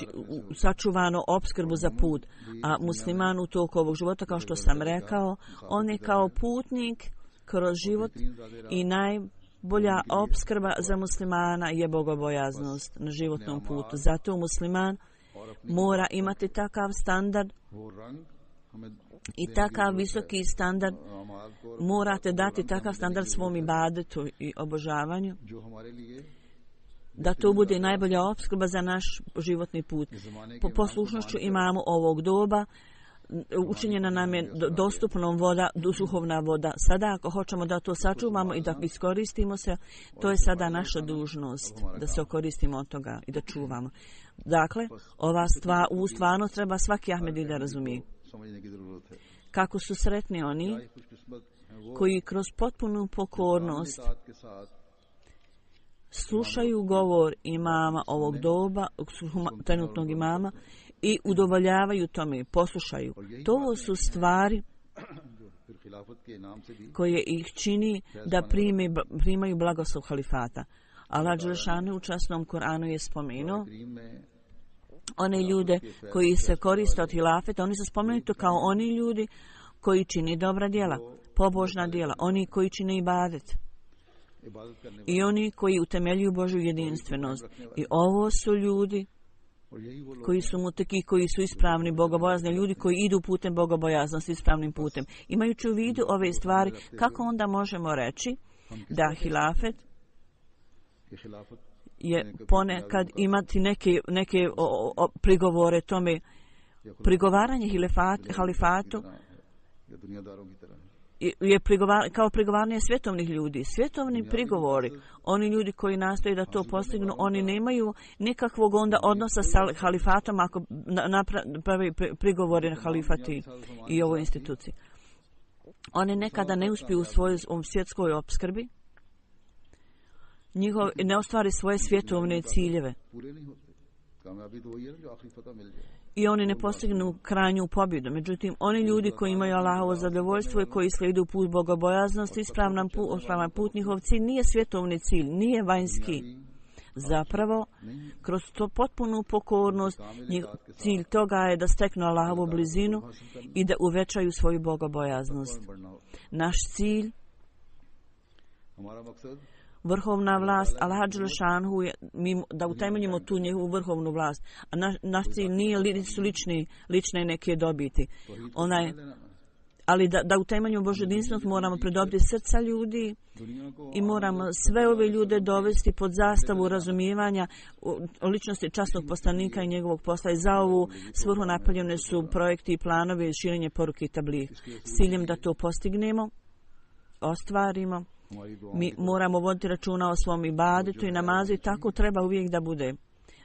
sačuvano opskrbu za put, a musliman u toku ovog života, kao što sam rekao, on je kao putnik kroz život i najbolja opskrba za muslimana je bogobojaznost na životnom putu. Zato musliman mora imati takav standard i takav visoki standard, morate dati takav standard svom ibadetu i obožavanju, da to bude najbolja opskrba za naš životni put. Po poslušnošću imamo ovog doba učinjena nam je dostupnom voda, duhovna voda. Sada ako hoćemo da to sačuvamo i da iskoristimo se, to je sada naša dužnost da se koristimo od toga i da čuvamo. Dakle, ova stvarnost treba svaki Ahmedi da razumije. Kako su sretni oni koji kroz potpunu pokornost slušaju govor imama ovog doba, trenutnog imama, i udovoljavaju tome, poslušaju. To su stvari koje ih čini da primaju blagoslov halifata. Allah dželešanu u časnom Kur'anu je spomenuo one ljude koji se koriste od hilafeta, oni su spomenuti kao oni ljudi koji čini dobra djela, pobožna djela, oni koji čine ibadet i oni koji utemeljuju Božju jedinstvenost. I ovo su ljudi koji su muteki, koji su ispravni, bogobojazni, ljudi koji idu putem bogobojaznosti, ispravnim putem. Imajući u vidu ove stvari, kako onda možemo reći da hilafet je ponekad imati neke prigovore tome, prigovaranje halifatu je kao prigovaranje svjetovnih ljudi. Svjetovni prigovori, oni ljudi koji nastoje da to postignu, oni nemaju nikakvog onda odnosa sa halifatom ako napravi prigovore na halifati i ovoj instituciji. Oni nekada ne uspiju u svojoj svjetskoj opskrbi, ne ostvari svoje svjetovne ciljeve. I oni ne postignu krajnju pobjedu. Međutim, oni ljudi koji imaju Allahovo zadovoljstvo i koji slijedu put bogobojaznosti, ispravan put, njihov cilj nije svjetovni cilj, nije vanjski. Zapravo, kroz to potpunu pokornost, cilj toga je da steknu Allahovu blizinu i da uvećaju svoju bogobojaznost. Naš cilj, vrhovna vlast, Allah dželešanu je da utemeljimo tu njegovu vrhovnu vlast. A naš cilj nisu lične neke dobiti. Ali da utemeljimo Božju jedinstvenost moramo pridobiti srca ljudi i moramo sve ove ljude dovesti pod zastavu razumijevanja ličnosti časnog poslanika i njegovog posla. I za ovu svrhu napravljene su projekti i planovi širenje poruke i tabligh. S ciljem da to postignemo, ostvarimo, mi moramo voditi računa o svom ibadetu i namazu i tako treba uvijek da bude.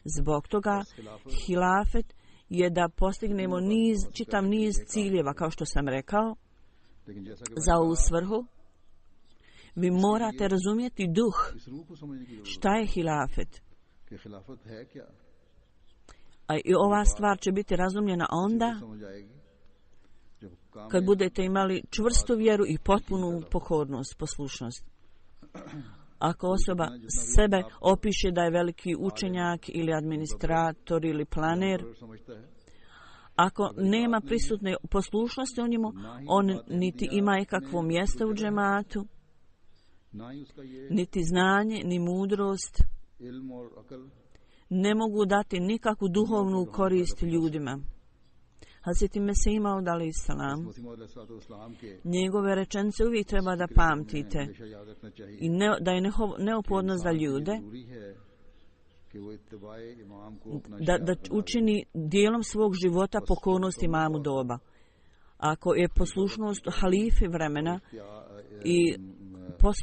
Zbog toga hilafet je da postignemo čitav niz ciljeva, kao što sam rekao, za ovu svrhu. Vi morate razumjeti duh. Šta je hilafet? I ova stvar će biti razumljena onda kad budete imali čvrstu vjeru i potpunu pokornost, poslušnost. Ako osoba sebe opiše da je veliki učenjak ili administrator ili planer, ako nema prisutne poslušnosti u njemu, on niti ima ikakvo mjesto u džematu, niti znanje, ni mudrost, ne mogu dati nikakvu duhovnu korist ljudima. Hazreti Mesih Maud alejhi selam, njegove rečenice uvijek treba da pamtite i da je neophodno za ljude da učini dijelom svog života pokornost imamu doba. Ako je poslušnost halifi vremena i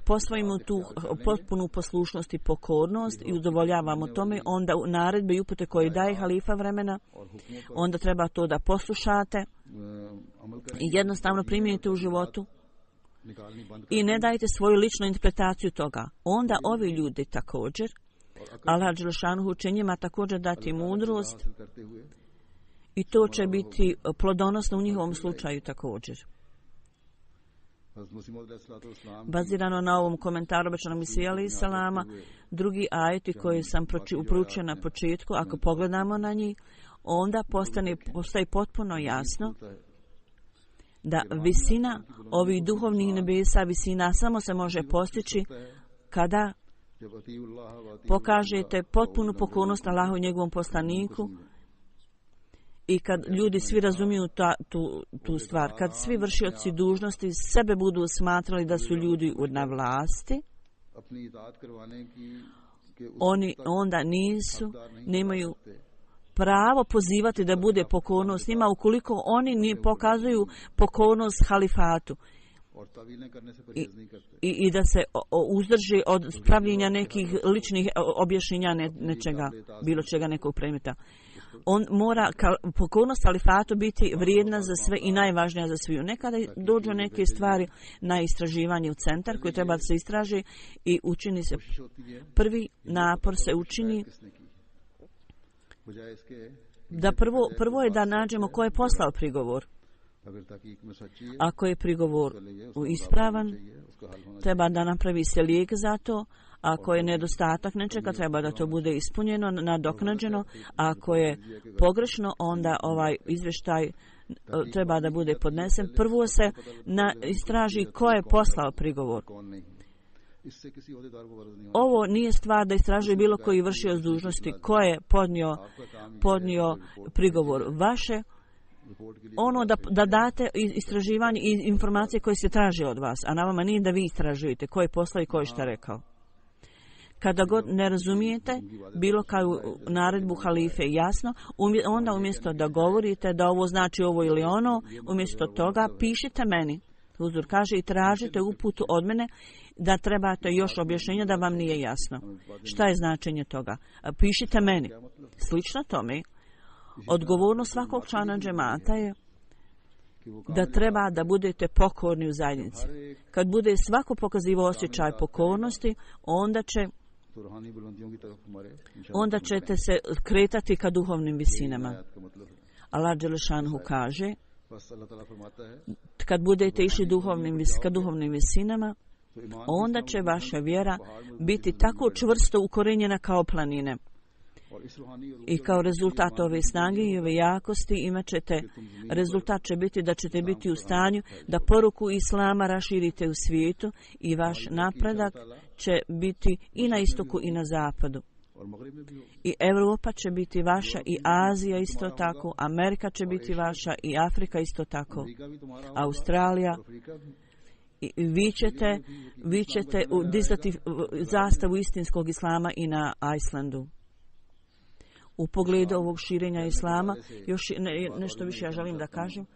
posvojimo tu potpunu poslušnost i pokornost i udovoljavamo tome, onda u naredbe i upute koje daje halifa vremena, onda treba to da poslušate i jednostavno primijenite u životu i ne dajte svoju ličnu interpretaciju toga. Onda ovi ljudi također, Allah dželešanuhu će njima također dati mudrost i to će biti plodonosno u njihovom slučaju također. Bazirano na ovom komentaru obećanog Mesija alejhi selama, drugi ajeti koji sam proučio na početku, ako pogledamo na njih, onda postaje potpuno jasno da visina ovih duhovnih nebesa, visina samo se može postići kada pokažete potpunu pokornost Allahu i njegovom poslaniku i kad ljudi svi razumiju tu stvar, kad svi vršioci dužnosti sebe budu smatrali da su ljudi na vlasti, oni onda nemaju pravo pozivati da bude pokornost njima ukoliko oni ne pokazuju pokornost halifatu i da se uzdrži od spravljenja nekih ličnih objašnjenja nečega, bilo čega nekog predmeta. On mora pokornost halifatu biti vrijedna za sve i najvažnija za sviju. Nekada dođu neke stvari na istraživanje u centar koji treba da se istraži i učini se. Prvi napor se učini da prvo je da nađemo ko je poslao prigovor. Ako je prigovor ispravan, treba da napravi se lijek za to. Ako je nedostatak nečega, treba da to bude ispunjeno, nadoknađeno. Ako je pogrešno, onda ovaj izvještaj treba da bude podnesen. Prvo se istraži ko je poslao prigovor. Ovo nije stvar da istražuje bilo koji vršioc dužnosti ko je podnio prigovor. Vaše ono da date istraživanje i informacije koje se traže od vas, a na vama nije da vi istražujete ko je poslao i ko je šta rekao. Kada god ne razumijete bilo kao naredbu halife jasno, onda umjesto da govorite da ovo znači ovo ili ono, umjesto toga pišite meni. Huzur kaže i tražite uputu od mene da trebate još objašnjenja da vam nije jasno. Šta je značenje toga? Pišite meni. Slično tome, odgovornost svakog člana džemata je da treba da budete pokorni u zajednici. Kad bude svako pokazivao osjećaj pokornosti, onda ćete se kretati ka duhovnim visinama. Allah dželešanuhu kaže, kad budete išli ka duhovnim visinama, onda će vaša vjera biti tako čvrsto ukorenjena kao planine. I kao rezultat ove snage i ove jakosti rezultat će biti da ćete biti u stanju da poruku Islama raširite u svijetu i vaš napredak će biti i na istoku i na zapadu. I Europa će biti vaša i Azija isto tako, Amerika će biti vaša i Afrika isto tako, Australija. I vi ćete dizati zastavu istinskog Islama i na Islandu. U pogledu ovog širenja Islama, još nešto više ja želim da kažem,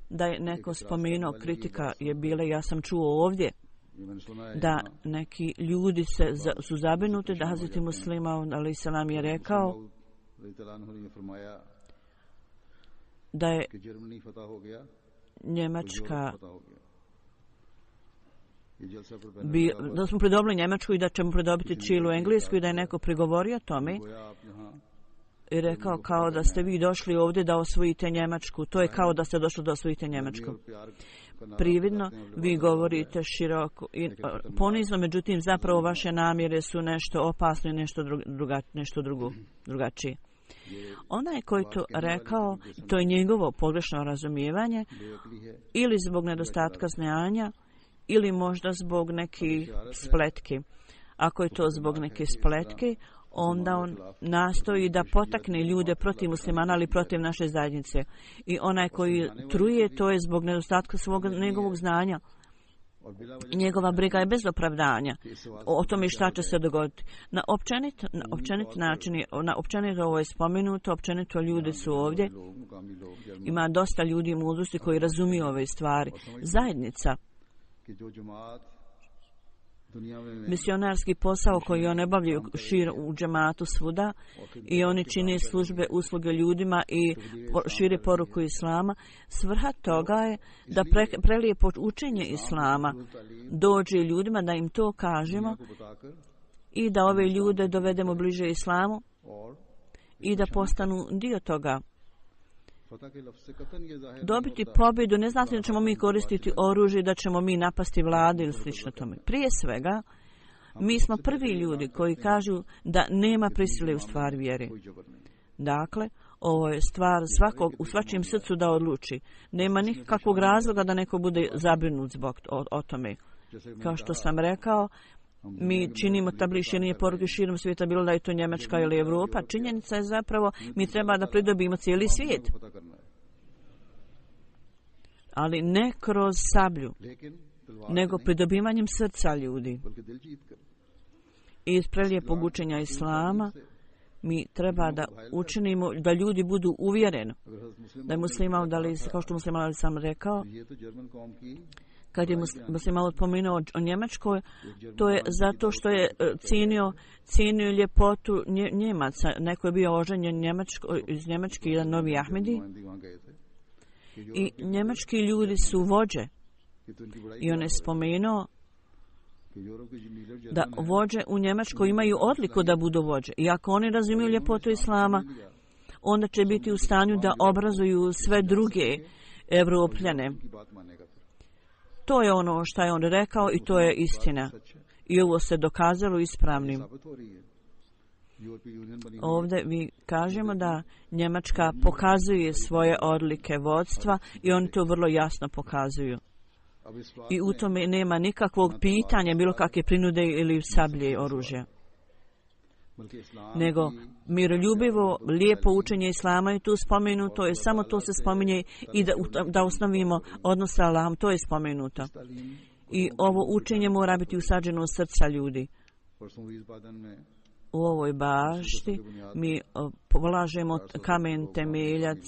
da je neko spomenuo, kritika je bila, ja sam čuo ovdje, da neki ljudi su zabrinuti da Hazreti Muslima alejhi selam je rekao da je Njemačka da smo pridobili Njemačku i da ćemo pridobiti cijelu Englesku i da je neko prigovorio tome i rekao kao da ste vi došli ovdje da osvojite Njemačku. To je kao da ste došli da osvojite Njemačku. Prividno vi govorite široko i ponizno, međutim zapravo vaše namjere su nešto opasno i nešto drugačije. Onaj koji to rekao, to je njegovo pogrešno razumijevanje ili zbog nedostatka znanja ili možda zbog nekih spletki. Ako je to zbog neke spletke, onda on nastoji da potakne ljude protiv muslimana, ali protiv naše zajednice. I onaj koji truje, to je zbog nedostatka njegovog znanja. Njegova briga je bez opravdanja o tome šta će se dogoditi. Na općenit način, na općenito ovo je spomenuto, općenito ljudi su ovdje. Ima dosta ljudi u mudrosti koji razumiju ove stvari. Zajednica, misionarski posao koji oni obavljaju u džematu svuda i oni čine službe, usluge ljudima i šire poruku islama. Svrha toga je da prelijepo učenje islama dođe ljudima, da im to kažemo i da ove ljude dovedemo bliže islamu i da postanu dio toga. Dobiti pobjedu ne znači da ćemo mi koristiti oružje, da ćemo mi napasti vladu ili slično tome. Prije svega, mi smo prvi ljudi koji kažu da nema prisile u stvari vjere. Dakle, ovo je stvar svakog u svačijem srcu da odluči. Nema nikakvog razloga da neko bude zabrinut zbog o tome. Kao što sam rekao, mi činimo tabli širenje poruke širom svijeta, bilo da je to Njemačka ili Evropa. Činjenica je zapravo, mi treba da pridobimo cijeli svijet. Ali ne kroz sablju, nego pridobivanjem srca ljudi. I iz prelijepog učenja islama mi treba da učinimo da ljudi budu uvjereni. Da je musliman, kao što musliman sam rekao, kad je musliman pomenuo o Njemačkoj, to je zato što je cijenio ljepotu Njemaca. Neko je bio oženjen iz Njemačke, jedan novi Ahmedi. I njemački ljudi su vođe. I on je spomenuo da vođe u Njemačkoj imaju odliku da budu vođe. I ako oni razumiju ljepotu islama, onda će biti u stanju da obrazuju sve druge Evropljane. To je ono što je on rekao i to je istina. I ovo se dokazalo ispravnim. Ovdje mi kažemo da Njemačka pokazuje svoje odlike vodstva i oni to vrlo jasno pokazuju. I u tome nema nikakvog pitanja, bilo kakve prinude ili sablje oružja. Nego miroljubivo, lijepo učenje islama je tu spomenuto, je samo to se spominje i da osnovimo odnos sa Allahom, to je spomenuto. I ovo učenje mora biti usađeno u srca ljudi. U ovoj bašti mi polažemo kamen temeljac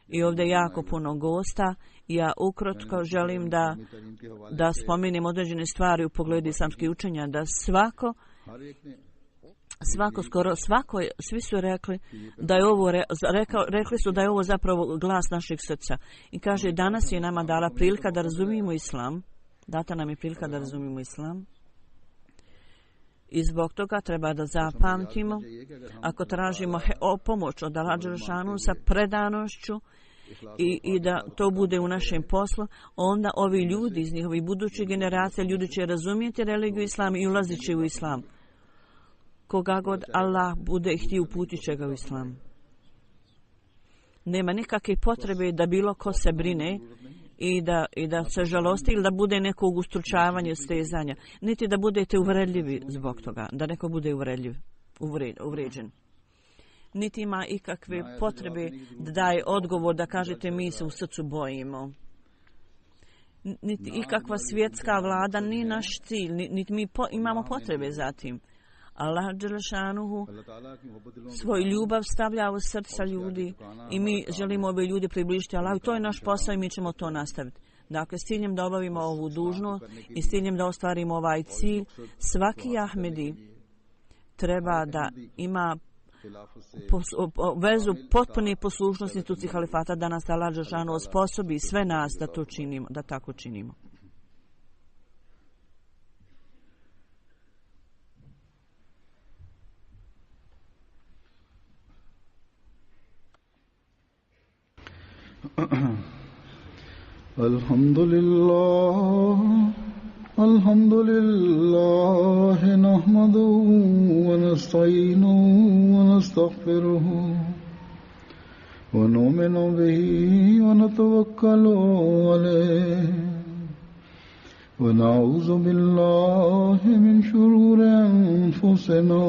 i ovdje jako puno gosta. Ja ukratko želim da spomenem određene stvari u pogledu islamskih učenja, da svi su rekli da je ovo, rekli su da je ovo zapravo glas našeg srca. I kaže, danas je nama dala prilika da razumijemo islam. Data nam je prilika da razumijemo islam. I zbog toga treba da zapamtimo, ako tražimo pomoć od Allaha dželešanu sa predanošću i da to bude u našem poslu, onda ovi ljudi iz njihovih budućih generacija, ljudi će razumjeti religiju islam i ulazit će u islam. Koga god Allah bude htio, uputit će ga u islam. Nema nikakve potrebe da bilo ko se brine i da se žalosti ili da bude nekog ustručavanja, stezanja. Niti da budete uvredljivi zbog toga, da neko bude uvređen. Niti ima ikakve potrebe da daje odgovor, da kažete mi se u srcu bojimo. Niti ikakva svjetska vlada nije naš cilj, niti mi imamo potrebe za tim. Allah dželešanuhu svoju ljubav stavlja u srca ljudi i mi želimo ove ljude približiti Allahu. To je naš posao i mi ćemo to nastaviti. Dakle, s ciljem da obavimo ovu dužnost i s ciljem da ostvarimo ovaj cilj, svaki Ahmedi treba da ima vezu potpune poslušnosti instituciji halifata, da nas Allah dželešanuhu osposobi sve nas da to činimo, da tako činimo. الحمد لله نحمده ونستعينه ونستغفره ونؤمن به ونتوكل عليه ونعوذ بالله من شرور أنفسنا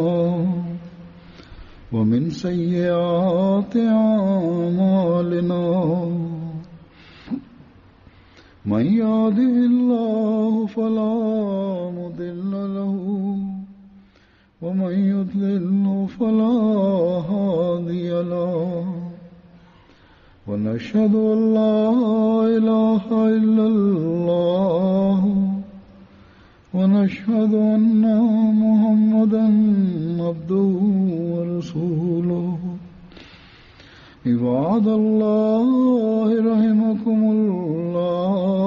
ومن سيئات أعمالنا من يهده الله فلا مضل له ومن يضلل فلا هادي له ونشهد أن لا إله إلا الله ونشهد أن محمدا عبده ورسوله عباد الله رحمكم الله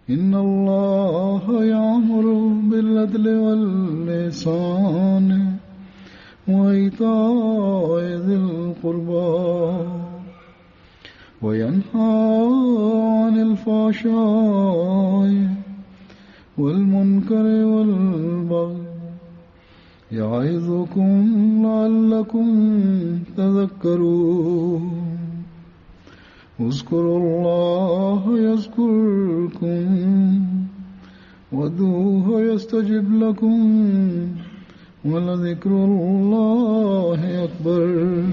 إن الله يأمر بالعدل والإحسان وإيتاء ذي القربى وينهى عن الفحشاء والمنكر والبغي يعظكم لعلكم تذكرون اذكروا الله يذكركم وادعوه يستجب لكم ولذكر الله أكبر